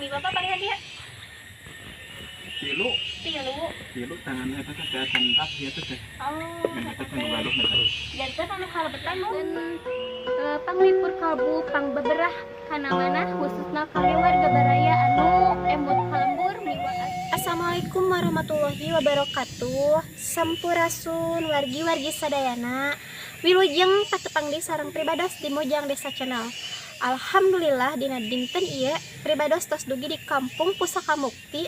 bumi Bapak palihan dia? Tilu. Tilu. Tilu tangan eta teh acan rapi eta teh. Oh, eta teh nu galuh eta. Janten anu kalebetan nu panglipur kalbu pangbeberah kana manah khususna kangge warga baraya anu emut kalembur miwa. Assalamualaikum warahmatullahi wabarakatuh. Sampurasun wargi-wargi sadayana. Wilujeng patepang di sareng pribados di Mojang Desa Channel. Alhamdulillah dina dinten ieu pribados tos dugi di Kampung Pusaka Mukti,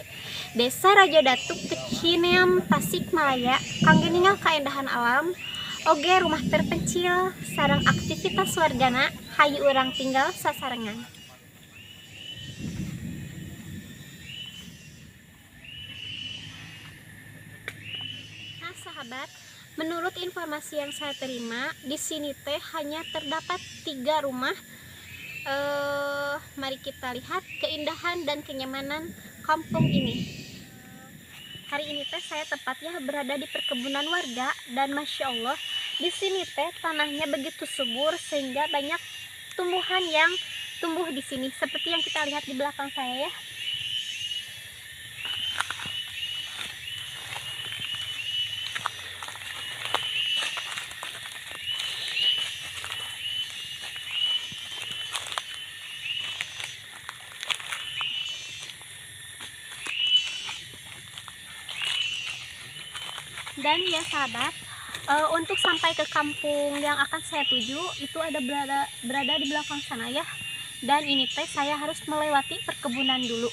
Desa Raja Datuk, Kecineam, Tasikmalaya, kangge ningal kaendahan alam, oge rumah terpencil sareng aktivitas wargana hayu urang tinggal sasarengan. Nah sahabat, menurut informasi yang saya terima, di sini teh hanya terdapat 3 rumah. Mari kita lihat keindahan dan kenyamanan kampung ini. Hari ini teh saya tepatnya berada di perkebunan warga dan masya Allah di sini teh tanahnya begitu subur sehingga banyak tumbuhan yang tumbuh di sini seperti yang kita lihat di belakang saya ya. Dan ya sahabat, untuk sampai ke kampung yang akan saya tuju itu ada berada di belakang sana ya. Dan ini teh saya harus melewati perkebunan dulu.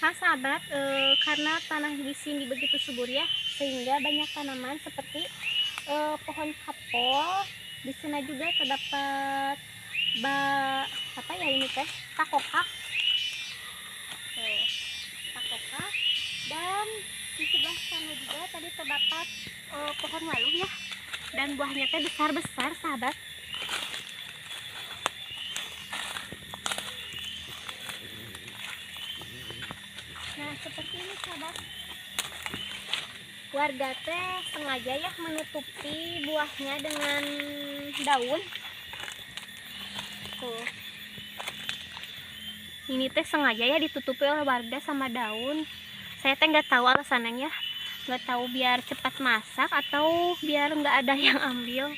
Nah sahabat, karena tanah di sini begitu subur ya, sehingga banyak tanaman seperti pohon kapol. Di sana juga terdapat apa ya ini teh, takokak. Takokak. Dan di sebelah sana juga tadi terdapat pohon waluh ya, dan buahnya teh besar-besar sahabat. Nah seperti ini sahabat, warga teh sengaja ya menutupi buahnya dengan daun. Tuh, ini teh sengaja ya ditutupi oleh warga sama daun. Saya teh nggak tahu alasannya, nggak tahu biar cepat masak atau biar nggak ada yang ambil.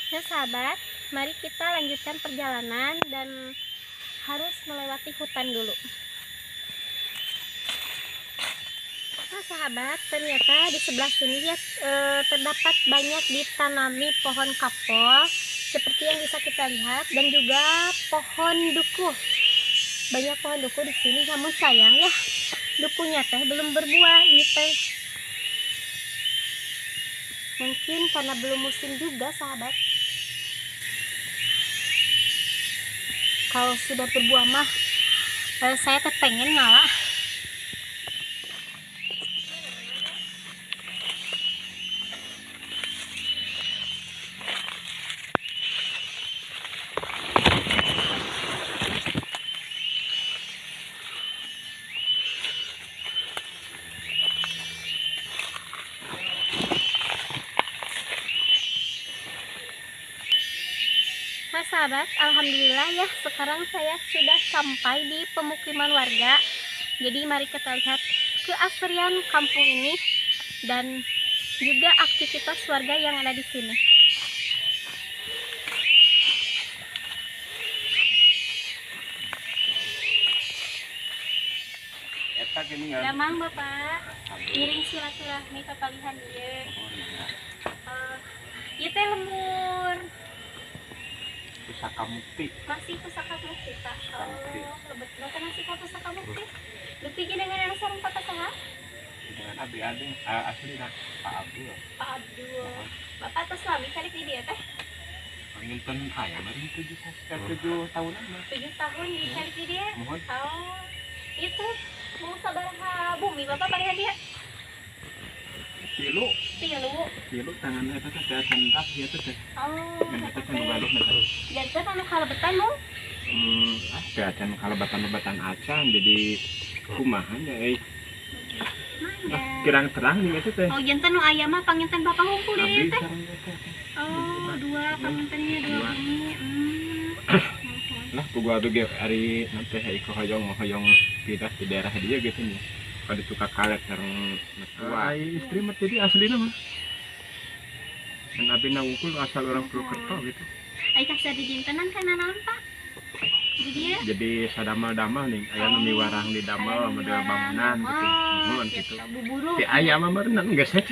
Nah sahabat, mari kita lanjutkan perjalanan dan harus melewati hutan dulu. Nah sahabat, ternyata di sebelah sini ya terdapat banyak ditanami pohon kapol seperti yang bisa kita lihat, dan juga pohon duku. Banyak pohon duku di sini, namun sayang ya dukunya teh belum berbuah ini teh. Mungkin karena belum musim juga sahabat. Kalau sudah berbuah mah saya teh pengen ngalah. Nah sahabat, alhamdulillah ya sekarang saya sudah sampai di pemukiman warga. Jadi mari kita lihat keasrian kampung ini dan juga aktivitas warga yang ada di sini. Damang Bapak, iring silaturahmi papalihan ieu. Ieu teh lembur Pusaka Mukti. Masih Pusaka Mukti, Pak. Oh, lebet bapak masih ka Pusaka Mukti. Dupi jenengan sareng Bapak saha? Dengan abdi abdi asli lah Pak Abdul. Pak Abdul. Bapak tos lami calik di dieu teh? Panginten aya meureun 7 tahunan mah. 7 tahun di calik di dieu? Mohon. Oh. Itu mau sabaraha bumi Bapak palihan dieu? Tilu. Tilu. Tilu tangan eta teh acan rapi eta teh. Oh, eta teh nu galuh eta. Janten anu kalebetan nu? Teh acan kalebetan-lebetan acan jadi kumaha nya euy. Mana Kirang terang nih itu teh. Oh, janten nu aya mah panginten bapak hungkul di teh. Oh, dua pangintennya dua bumi. Nah, ku gua ge ari nanti iko hoyong pindah di daerah dia gitu nih. Kada suka kalet sareng mertua. Ai istri mah jadi aslina mah. Dan abi na wungkul asal orang Purwokerto gitu. Ai kasar di jintenan kana naon, Pak? Jadi sadamel-damel nih, aya nu miwarang di damel model bangunan gitu. Nuhun gitu. Buburu. Ti aya mah meureunan geus saja.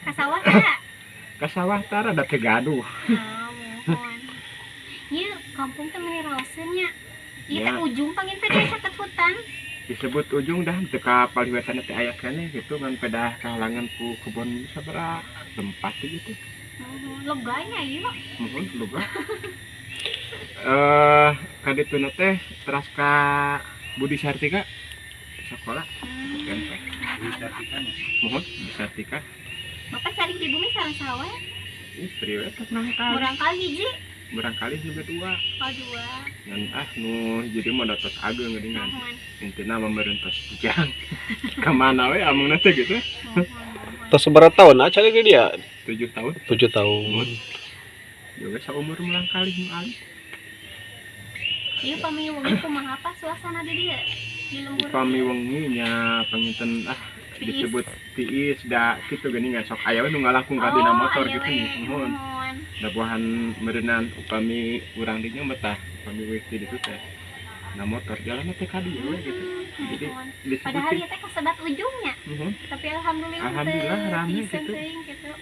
Ka sawah tara. Ka sawah tara da teu gaduh. Oh, muhun. Ieu kampung teh meuni raoseun nya. Ieu teh ujung panginten teh caket hutan. Disebut ujung dah teu ka palih wetan teh aya keneh gitu ngan pedah kahalangan ku kebon sabaraha tempat gitu. Lega nya ieu. Muhun lega. Kadituna teh teras ka Budi Sartika sekolah. Budi Sartika nya. Muhun Budi Sartika. Bapak cari di bumi sareng saha we? Istri we teh murangkali. Murangkali hiji. Murangkali nu dua. Oh, dua. Ngan ah nu jadi mah tos ageung geuningan. Intina mah meureun tos bujang. Ka mana we amungna teh gitu. Tos sabaraha tahun cari di dia? 7 tahun. 7 tahun. Ya wes saumur murangkali nu alit. Ieu pami wengi kumaha Pak suasana di dieu? Di lembur. Pami wengi nya panginten ah disebut tiis da kitu geuning sok aya we nu ngalangkung ka dina motor gitu nih. Muhun. Da buahan meureunnan upami urang dinya mah tah upami weh di ditu teh. Na motor jalan teh ka dieu we gitu. Jadi disebut padahal ieu teh kasebat ujungnya. Tapi alhamdulillah alhamdulillah rame gitu. Gitu.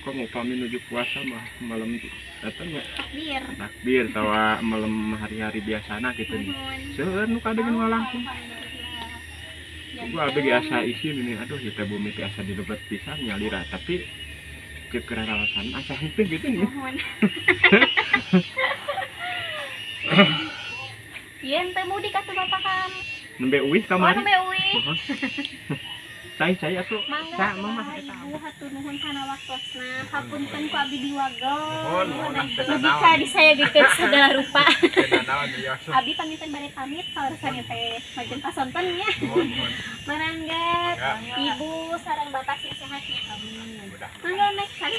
Kok upami nuju puasa mah malam eta nya takbir. Takbir atawa malam hari-hari biasana gitu nih. Seueur nu kadeungen ngalangkung. Gua abdi asa isin ini aduh ieu teh bumi teh asa dilebet pisan nyalira tapi ceuk raraosan asa henteu gitu nih. Ieu teh mudik atuh bapak kan. Nembe uih kamari. Oh, nembe uih. Cai atuh. Mangga mama eta. Ibu hatur nuhun kana waktosna. Hapunten ku abdi diwagel. Mugi ka disayagekeun segala rupa. Abdi panginten bade pamit kaleresan teh. Majeng pasonten nya. Marangga ibu sareng bapak sing sehat nya. Amin. Mangga naik cari.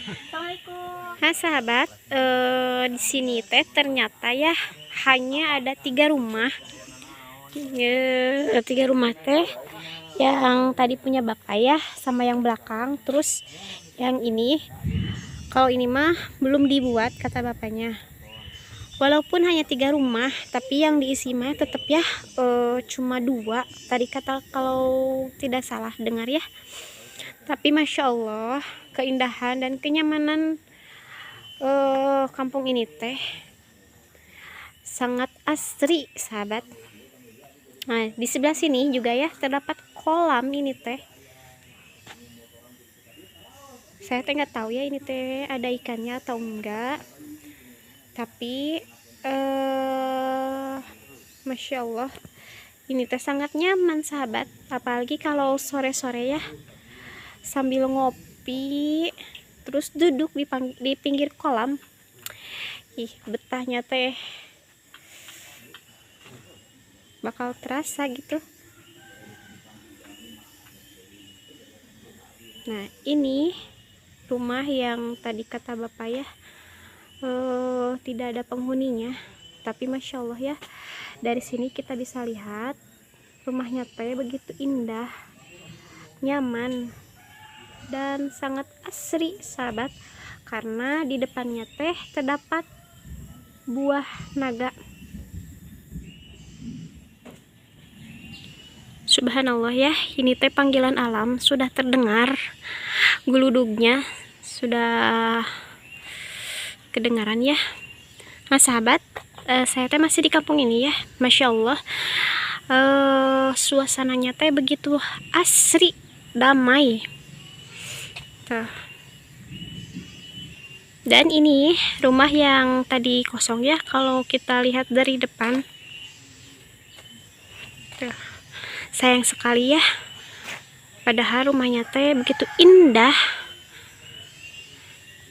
Assalamualaikum. Nah sahabat, di sini teh ternyata ya hanya ada 3 rumah. 3 rumah teh yang tadi punya bapak ya sama yang belakang, terus yang ini kalau ini mah belum dibuat kata bapaknya. Walaupun hanya 3 rumah tapi yang diisi mah tetap ya cuma 2 tadi kata kalau tidak salah dengar ya. Tapi masya Allah keindahan dan kenyamanan kampung ini teh sangat asri sahabat. Nah, di sebelah sini juga ya terdapat kolam ini teh. Saya teh nggak tahu ya ini teh ada ikannya atau enggak. Tapi masya Allah ini teh sangat nyaman sahabat. Apalagi kalau sore-sore ya sambil ngopi terus duduk di pinggir kolam. Ih, betahnya teh bakal terasa gitu. Nah, ini rumah yang tadi kata bapak ya tidak ada penghuninya. Tapi masya Allah ya, dari sini kita bisa lihat rumahnya teh begitu indah, nyaman, dan sangat asri sahabat. Karena di depannya teh terdapat buah naga. Subhanallah ya, ini teh panggilan alam sudah terdengar, geludugnya sudah kedengaran ya. Nah sahabat, saya teh masih di kampung ini ya. Masya Allah, suasananya teh begitu asri, damai. Tuh. Dan ini rumah yang tadi kosong ya, kalau kita lihat dari depan. Tuh. Sayang sekali ya, padahal rumahnya teh begitu indah,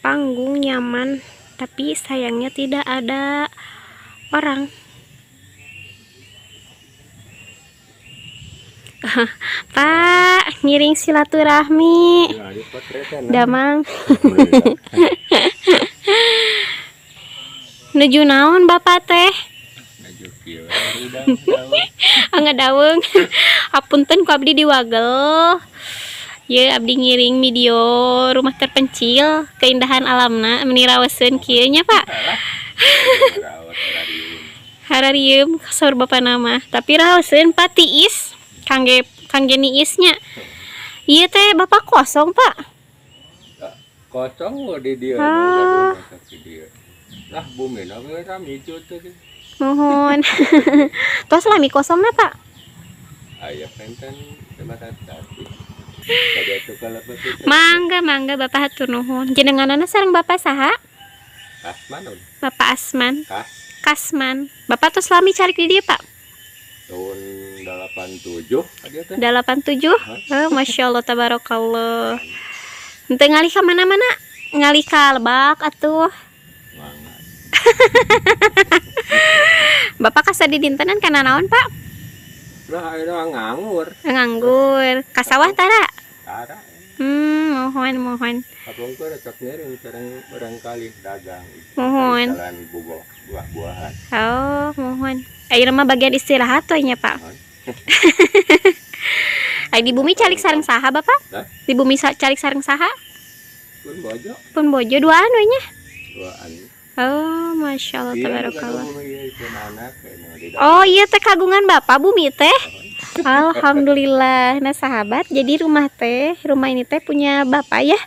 panggung nyaman, tapi sayangnya tidak ada orang. Pak, ngiring silaturahmi. Damang. Nuju naon Bapak teh? Ngadaweung. Apunten ku abdi diwagel. Ye abdi ngiring video rumah terpencil, keindahan alamna meni raoseun kieu nya, Pak. Hararieum saur Bapak nama, tapi raoseun Pak tiis kangge kangge niisnya. Ieu teh Bapak kosong, Pak. Kosong di dia. Ah. Di dia. Lah bumi na we rami teh. Nuhun. Tos lami kosongna, Pak. Aya penten 500. Mangga mangga Bapak hatur nuhun. Jenenganana sareng Bapak saha? Kasman. Bapak Asman. Kas. Kasman. Bapak tos lami calik di dieu, Pak? Tahun 87 dia teh. 87? Oh, Masya Allah tabarakallah. Henteu ngalih ka mana-mana? Ngalih ka lebak atuh. Mangga. Bapak kasa di dintenan kana naon, Pak? Lah ayeuna nganggur. Nganggur. Ka sawah tara? Tara. Mohon mohon. Kapungkur cok ngiring sareng barangkali dagang. Mohon. Jalan buah buah-buahan. Oh, mohon. Ayeuna mah bagian istirahat we nya, Pak. Ai di bumi calik sareng saha, Bapak? Hah? Di bumi calik sareng saha? Pun bojo. Pun bojo duaan we nya. Duaan. Oh, Masya Allah, Iya, tabarakallah. pun anak, Oh iya teh kagungan Bapak bumi teh. Alhamdulillah. Nah sahabat, jadi rumah teh, rumah ini teh punya Bapak ya.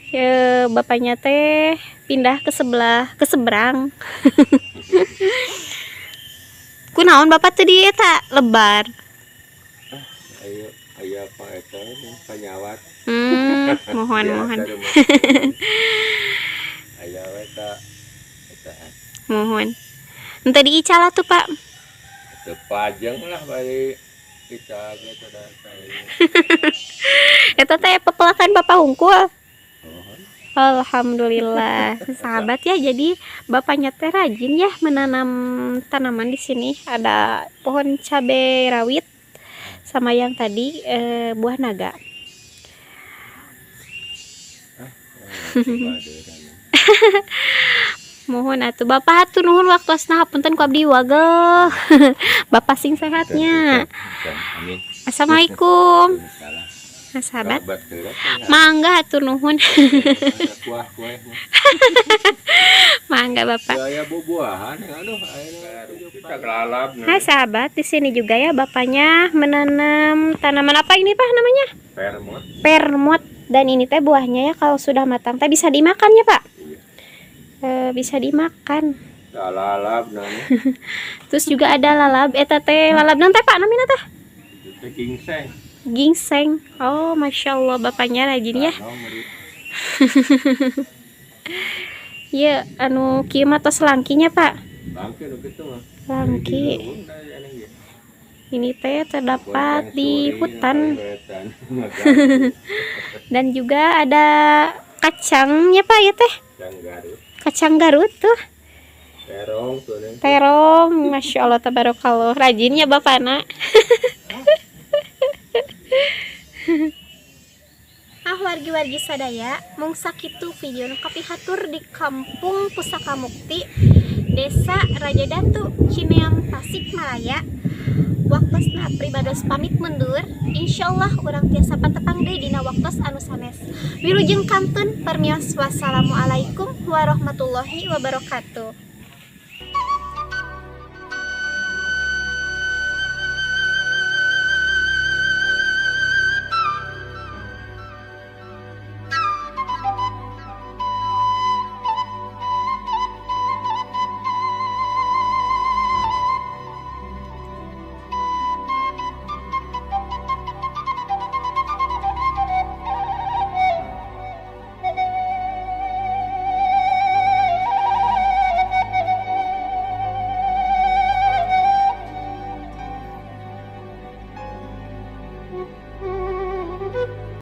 Ya, bapaknya teh pindah ke sebelah, ke seberang. Kunaon Bapak teh di eta lebar? Ayo, ayo apa eta panyawat. Mohon mohon. Aya we ka eta. Mohon. Henteu diical atuh, Pak. Teu pajeng lah bari kita gitu dah. Eta teh pepelakan Bapak hungkul. Alhamdulillah. Sahabat ya, jadi bapaknya teh rajin ya menanam tanaman di sini. Ada pohon cabai rawit sama yang tadi buah naga. Mohon atuh Bapak hatur nuhun waktosna, hapunten ku abdi wagel. Bapak sing sehatnya. Amin. Assalamualaikum. Nah, sahabat. Mangga hatur nuhun. Mangga Bapak. Hai sahabat, di sini juga ya bapaknya menanam tanaman apa ini Pak namanya? Permot. Permot. Dan ini teh buahnya ya kalau sudah matang teh bisa dimakan ya Pak? Iya. Bisa dimakan. Lalab namanya. Terus juga ada lalab, eta teh lalab naon teh Pak namina teh? Itu gingseng. Gingseng. Oh, Masya Allah bapaknya rajin ya. Ya, anu kieu mah tos langkinya Pak. Langki nu kitu mah. Langki. Ini teh terdapat di hutan. Dan juga ada kacangnya Pak ya teh. Kacang Garut. Kacang Garut tuh. Terong tuh. Terong, Masya Allah tabarakallah. Rajinnya Bapak nak. Ah wargi-wargi sadaya, mung sakitu video nu kapihatur di Kampung Pusaka Mukti, Desa Raja Datu, Cineam, Tasikmalaya. Waktosna pribados pamit mundur, insyaallah urang tiasa patepang deui dina waktos anu sanes. Wilujeng kantun permios, wassalamualaikum warahmatullahi wabarakatuh.